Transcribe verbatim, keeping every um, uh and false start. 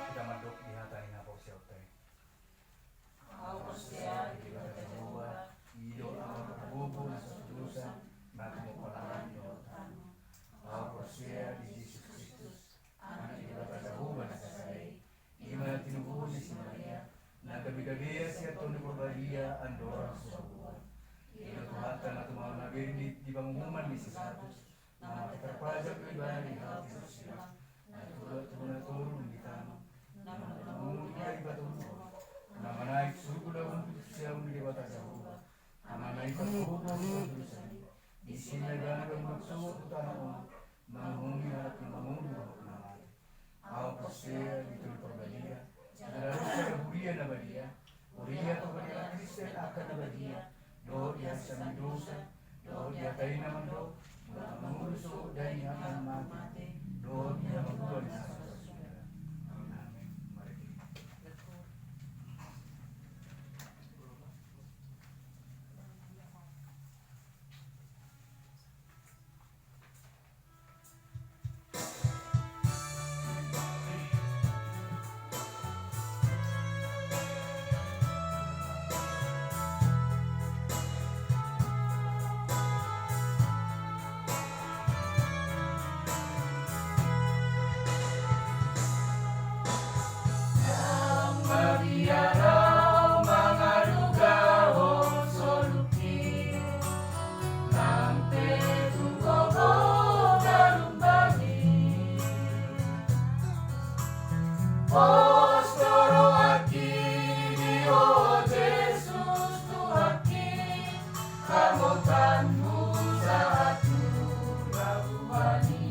Hita mandok di hata ni na porseaonta i. Ahu porsea di Debata Jahowa, i do Ama Pargogo na so dosa, na tumompa langit dohot tano. Ahu porsea di Jesus Kristus, Anak ni Debata Jahowa na sasada i, i ma na tinubuhon ni si Maria, na gabe gabean sian Tondi Porbadia andorang so hubuan. I do Tuhanta na tumao na bendit di panguhuman ni si Pilatus, na mangkatarpajak do ibana di hau ni horja, na tuat tu na toru di tano, na mangolu di ari patoluhon, na manaek surgo na umpeopeo siamun ni Debata Jahowa, Ama na ipargogo ni pardosa i, disi ma ibana gabe mangkasohot tu tano on, manguhumi halak na mangolu dohot na mate. Ahu porsea di Tondi Porbadia, jala ro sian huria na badia, huria Toga ni halak Kristen angka na badia, dohot di hasesaan ni dosa, dohot di hata i na mandok, molo mangolu sogot dai ni hata na mate, dohot di hamagoan na so ra suda. Amen. Mari. Pos do rohangki di Ho Jesus Tuhanki, hamotanmu sahat tu rohangki.